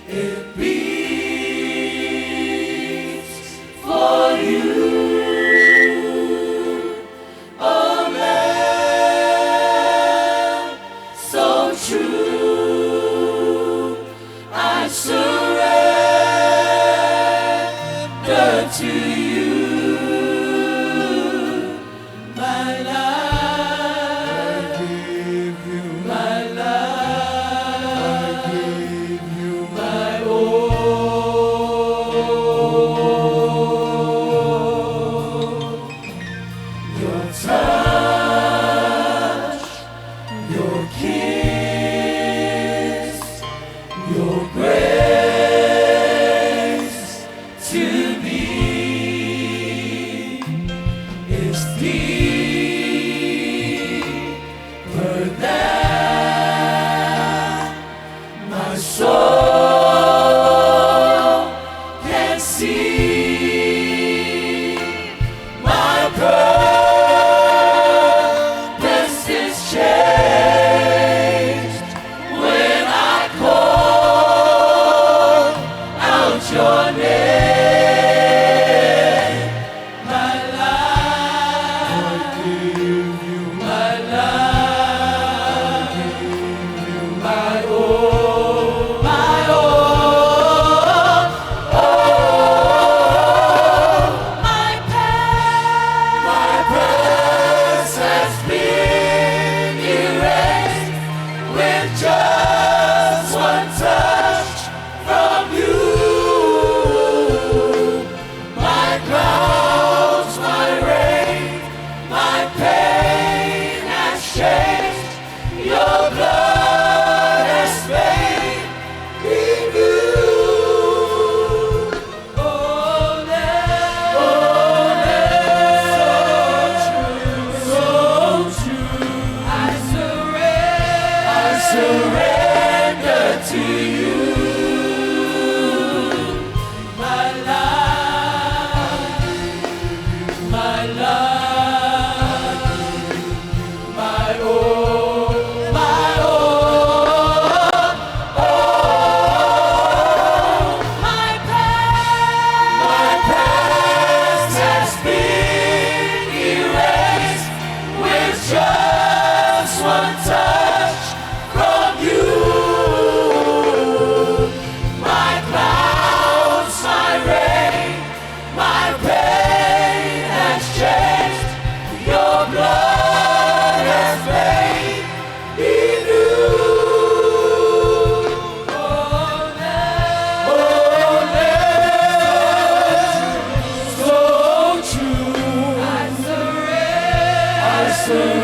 it beats for you. Oh, Lamb, so true, I surrender to you. My life, my life, my all. Your touch, your kiss, your grace to me is deeper than my soul can see. My purpose is changed when I call out your name. My life, my life, my all, my all, all. My past has been erased with just one touch from you. My clouds, my rain, my pain has changed. Your blood has made me new. Oh, so true, so true. I surrender to you. My life, my life, my all, my all, all. My past has been erased with just one touch from you.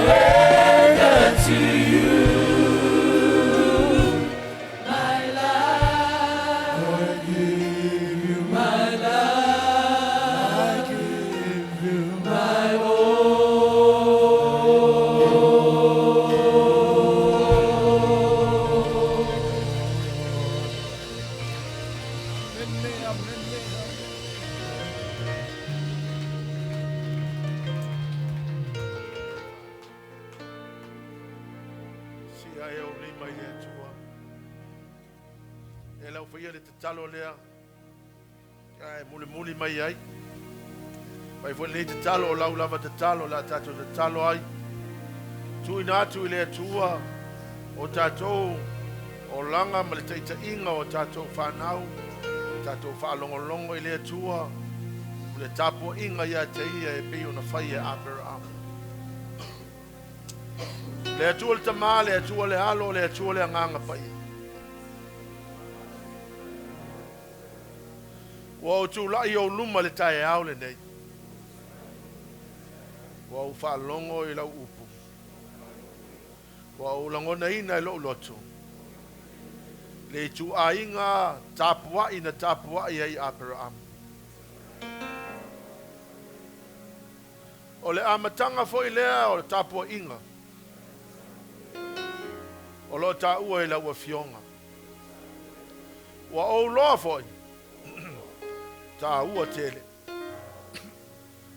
surrender to you. My life, I give you my life, I give you my all. Amene, amene, amene. Si ae o lima i le Atua. E lau faia le tatalo lea. Ae mulimuli mai ai. Mai foi lenei tatalo o lau lava tatalo la tatou tatalo ai. Tuuina atu i le Atua o tatou olaga ma le taitaiga o tatou fanau, tatou faalogologo i le Atua, o le tapuaiga ia te ia e pei ona fai e Aperahama. Le Atua le Tamā, le Atua le Alo, le Atua le Agaga Paia. Ua ou tulai i ou luma le taeao lenei. Ua ou faalogo i lau upu. Ua ou lagonaina e lou loto. Le ituaiga tapuai na tapuai ai Aperahama. O le amataga foi lea o le tapuaiga. O lo o taua i lau afioga. Ua ou loa foi. Taua tele.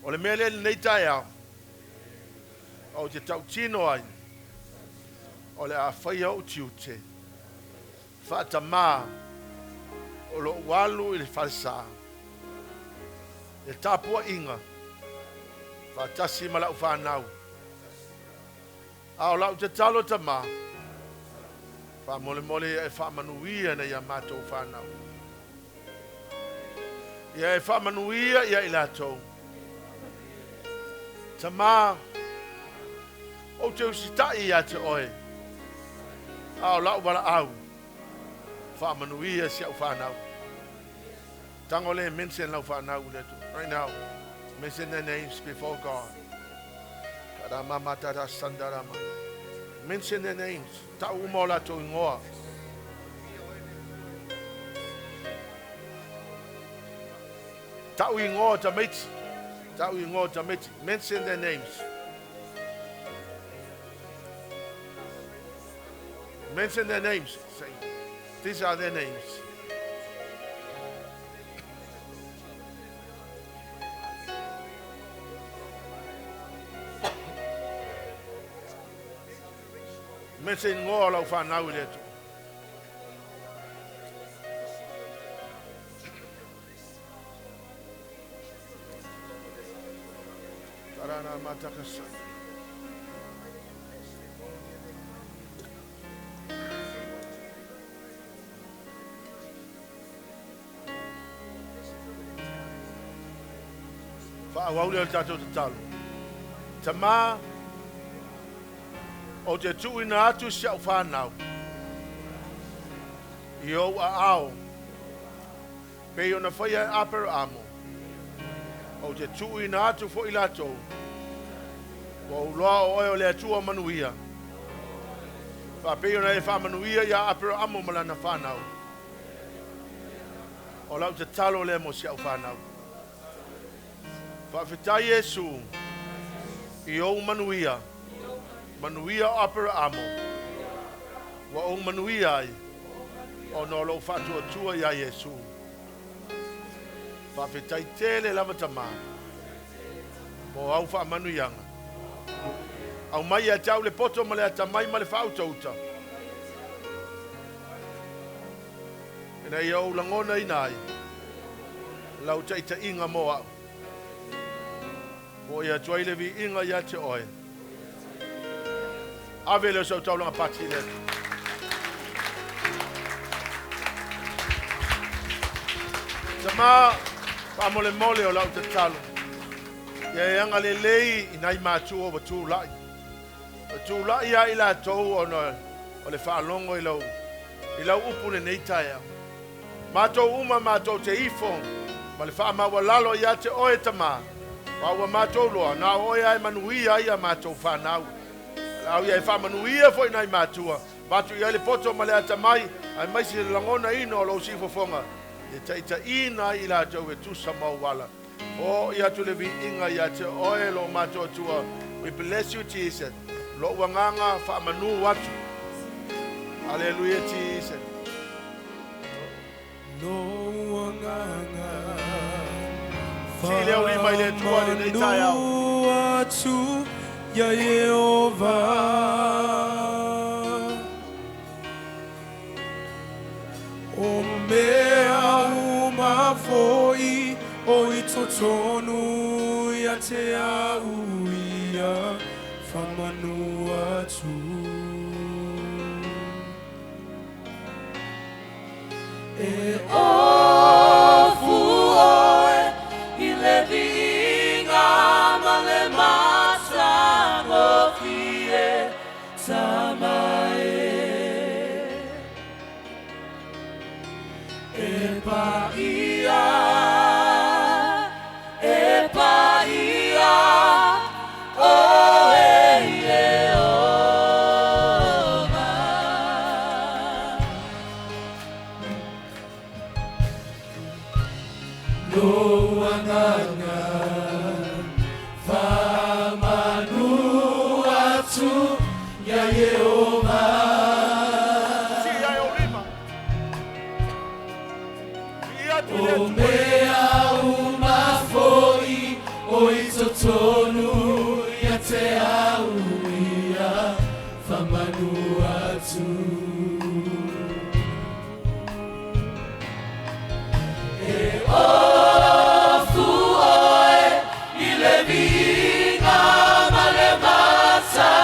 O le mea lea lenei taeao. Ou te tautino ai. O le a faia ou tiute. Faatamā o lou alu i le falesa. Le tapuaiga. Faatasi ma lau fanau. A o lau tatalo tamā. Faamolemole ia e faamanuia na ia matou fanau. Ia e faamanuia ia i latou. Tamā, ou te usitai ia te oe. A o lau valaau. Faamanuia si au fanau. Tago le mention lau fanau le tu. Right now, mention their names before God. Karama matara sandarama. Mention their names. Tau uma o latou igoa. Tau igoa tamaiti. Tau igoa tamaiti. Mention their names. Mention their names. Say, these are their names. Mention igoa o lau fanau i le Atua. Karana matakasa. Faaauau lea o le tatou tatalo. Tamā, ou te tuuina atu si au fanau. I ou aao. Pei ona faia e Aperahama. Ou te tuuina atu foi latou. Ua ou iloa o oe o le Atua manuia. Faapei ona e faamanuia ia Aperahama ma lana fanau. O lau tatalo lea mo si au fanau. Faafetai Iesu i ou manuia. Manuia o Aperahama. Ua ou manuia ai. Ona o lou faatuatua ia Iesu. Faafetai tele lava tamā. Mo au faamanuiaga. Aumai ia te au le poto ma le atamai ma le faautauta. Ina ia ou lagonaina ai. Lau taitaiga mo au. Mo ia atu ai le viiga ia te oe. Ave le sau taulaga pati le atu. Tamā, faamolemole o lau tatalo. Ia e agalelei i nai matua ua tulai. Ua tulai ai latou ona o le faalogo i lau upu lenei taeao. Matou uma matou te ifo ma le faamaualalo ia te oe tamā. Pa ua matou loa, na o oe ai manuia ai a matou fanau. Au ia e faamanuia foi nai matua. Vatu i ai le poto ma le atamai, aemaise le lagonaina o lou siufofoga. E taitaiina ai i latou e tusa ma ou ala. Fo'i atu le viiga ia te oe lo matou Atua. We bless you, Jesus. Lou agaga faamanu atu. Hallelujah, Jesus. Lou agaga Sii le aulima i le Atua i lenei taeao. Faamanu atu ia Ieova. O mea uma foi o i totonu ia te au ia faamanu atu. E ofu oe i le viiga ma le matagofie tama e. E paia, e paia, oe Ieova. Lou agaga faamanu atu ia Ieova. Sii ai aulima. Viia atu i le O Atua. mea uma foi o i totonu ia te au ia faamanu atu. E ofu oe i le viiga ma le matagofie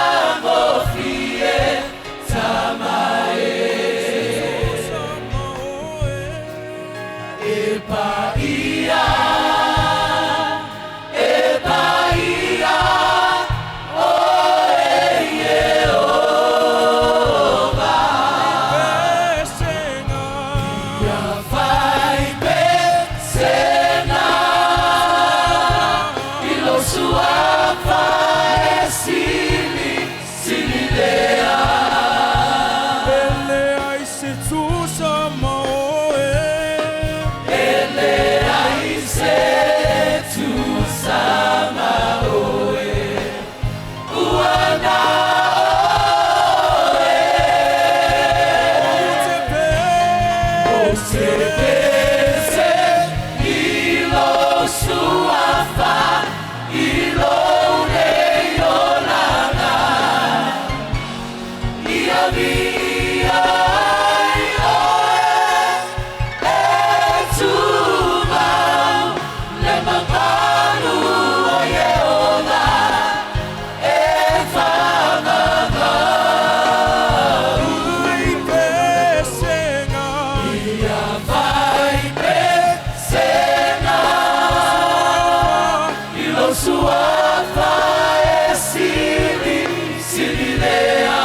tama e. E paia, e paia, oe Ieova. Ia faipesega i lou suafa e sili, sili lea. E leai se tusa ma oe. E leai se tusa ma oe. Ua na oe. Ou te pese i lou suafa i lou nei olaga. Ia viia ai oe e tumau le mamalu o Ieova e faamamalu. Ia faipesega i lou suafa e sili, sili lea.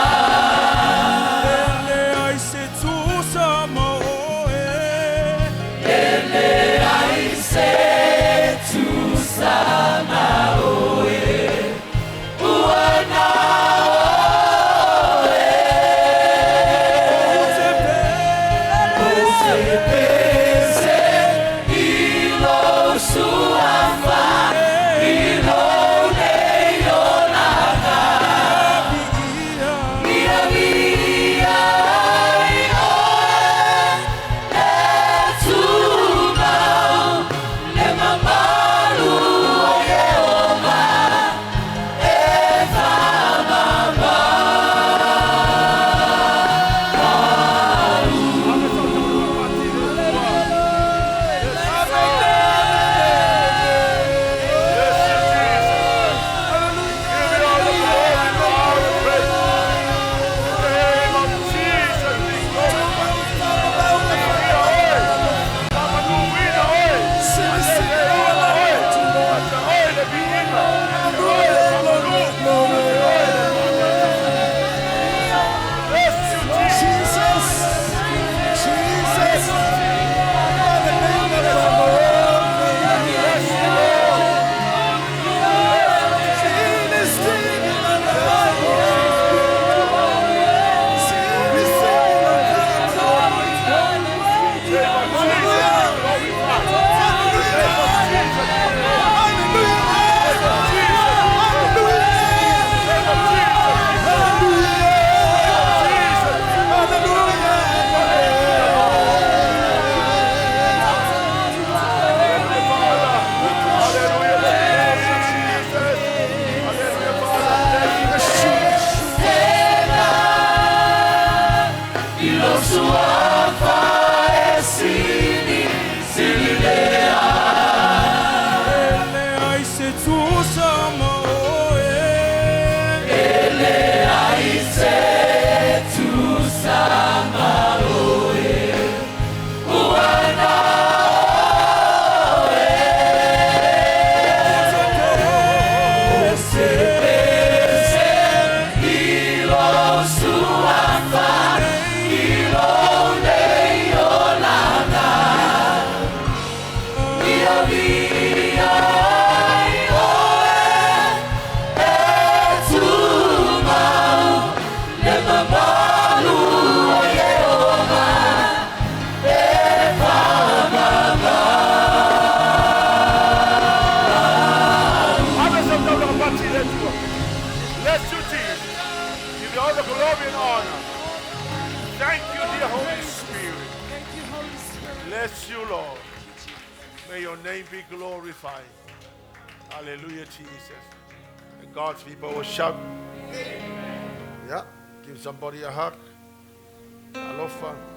you all the glory and honor. Thank you, dear Holy Spirit. Thank you, Holy Spirit. Bless you, Lord. May your name be glorified. Hallelujah, Jesus. And God's people will shout. Yeah. Give somebody a hug. Alofa.